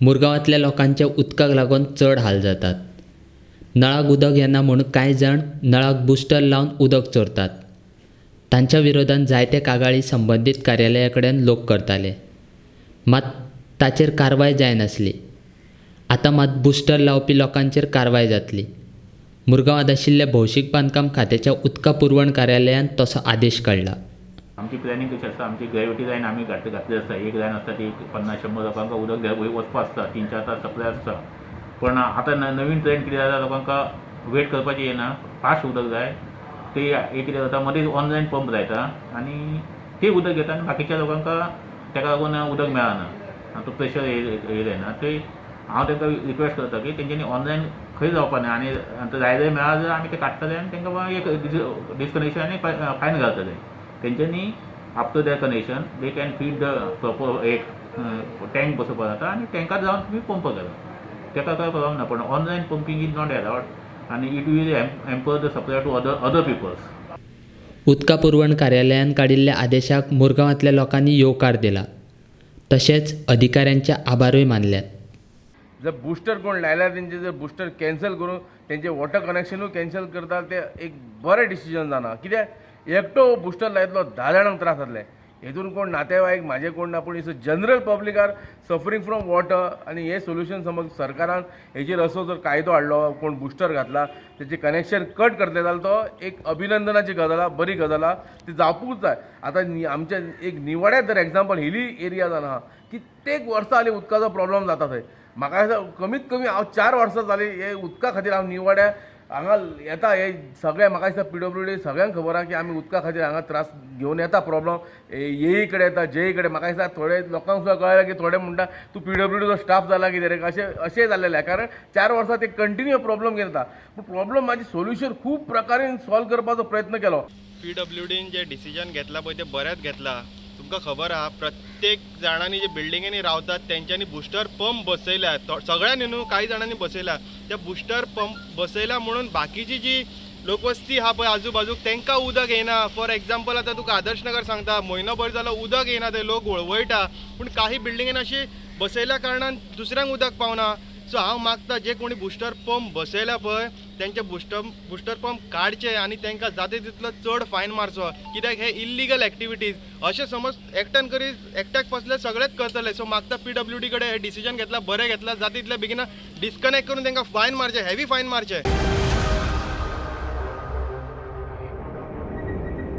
मुरगांवांतल्या लोकांचे उदकाक लागून चड हाल जातात. नळाक उदक येना म्हूण कांय जाण नळाक बुस्टर लावन उदक चोरतात. तांच्या विरोधान जायते कागाळी संबंदीत कार्यालया कडेन लोक करताले, मात ताचेर कारवाय जायनासली. आतां मात बुस्टर लावपी लोकांचेर कारवाय जातली. मुरगांवांत आशिल्ल्या भौशीक बांदकाम खात्याच्या उदका पुरवण कार्यालयान तसो आदेश काडला. आमची प्लॅनिंग कशी आसता, आमची ग्रॅविटी लायन आमी घातली आसता. एक लायन आसता ती 50-100 लोकांक उदक वचपा आसता, 3-4 तास सप्लाय आसता. पण आतां नवीन ट्रेंड कितें जाला, लोकांक वेट करपाची येना, फास्ट उदक जाय. ते एक कितें जाता, मदीं ऑनलायन पंप लायता आनी ते उदक घेता आनी बाकीच्या लोकांक ताका लागून उदक मेळना, तो प्रेशर येयलें ना. ते हांव तांकां रिक्वेस्ट करता की तेंच्यांनी ऑनलायन खंय जावपा न्हय आनी आतां जाय जाय मेळा जाल्यार आमी ते काडटले आनी तांकां एक डिस्कनेक्शन आनी फायन घालतले. तेंच्यांनी after that connection they can feed the proper एक टँक बसोवपा जाता आनी टँकार जावन तुमी पंप करा, ताका कांय प्रॉब्लम ना. पण online pumping is not allowed आनी it will hamper the supply to other peoples. उदका पुरवण कार्यालयान काडिल्ल्या आदेशाक मुरगांवांतल्या लोकांनी येवकार दिला, तशेंच अधिकाऱ्यांचे आभारूय मानल्यात. जर बुस्टर कोण लायल्यार तेंचे जर बुस्टर कॅन्सल करून तेंचे वॉटर कनेक्शनूय कॅन्सल करता, ते एक बरें डिसिजन जाना. कित्याक एकटो बुस्टर लायतलो 10 जाणांक त्रास जातले. हेतून कोण नातेवाईक म्हाजे कोण ना, पूण general public are suffering from water. आनी हें सोल्युशन समज सरकारान हेजेर असो जर कायदो हाडलो, कोण बुस्टर घातला तेचें कनेक्शन कट करतले जाल्यार तो एक अभिनंदनाची गजाल आहा, बरी गजाल आहा, ती जावपूच जाय. आतां आमच्या एक निवाड्यात जर एग्जाम्पल हिली एरिया जावन आहा, कित्येक वर्सां जालीं उदकाचो प्रॉब्लम जाता थंय. म्हाका दिसता कमीत कमी हांव 4 वर्सां जालीं हे उदका खातीर हांव निवाड्या हांगा येता. हे सगळें म्हाका दिसता PWD सगळ्यांक खबर आहा की आमी उदका खातीर हांगा त्रास घेवन येता, प्रॉब्लम एई कडेन येता, जेई कडेन. म्हाका दिसता थोडे लोकांक सुद्दां कळ्ळें की थोडे म्हणटा तूं PWDचो स्टाफ जाला कितें रे, अशें जाल्लें आहा. कारण 4 वर्सां ते कंटिन्यू प्रॉब्लम घेता, पूण प्रॉब्लम म्हाजी सोल्युशन खूब प्रकारान सॉल्व करपाचो प्रयत्न केलो. PWDन जे डिसिजन घेतला पळय तें बरेंच घेतला. तुमकां खबर आहा प्रत्येक जाणांनी जे बिल्डिंगेनी रावतात तेंच्यांनी बुस्टर पंप बसयल्या, सगळ्यांनी न्हू कांय जाणांनी बसयल्या. त्या बुस्टर पंप बसयल्या म्हणून बाकीची जी लोकवस्ती आहा पळय आजूबाजूक तेंकां उदक येना. फॉर एग्जाम्पल आतां तुका आदर्श नगर सांगता, म्हयनोभर जालो उदक येना, ते लोक वळवळटा, पूण काही बिल्डिंगेन अशी बसयल्या कारणान दुसऱ्यांक उदक पावना. सो हांव मागता जे कोणी बुस्टर पंप बसयल्या पळय तेंचे बुस्टर पंप काडचे आनी तेंकां जाता तितलो चड फायन मारचो, कित्याक हे इल्लिगल एक्टिविटीज. अशें समज एकट्यान करीत एकट्याक पसले सगळेच करतले. सो मागता PWD कडेन हे डिसिजन घेतला, बरें घेतला, जाता तितले बेगीन डिस्कनेक्ट करून तेंकां फायन मारचें, हेवी फायन मारचें.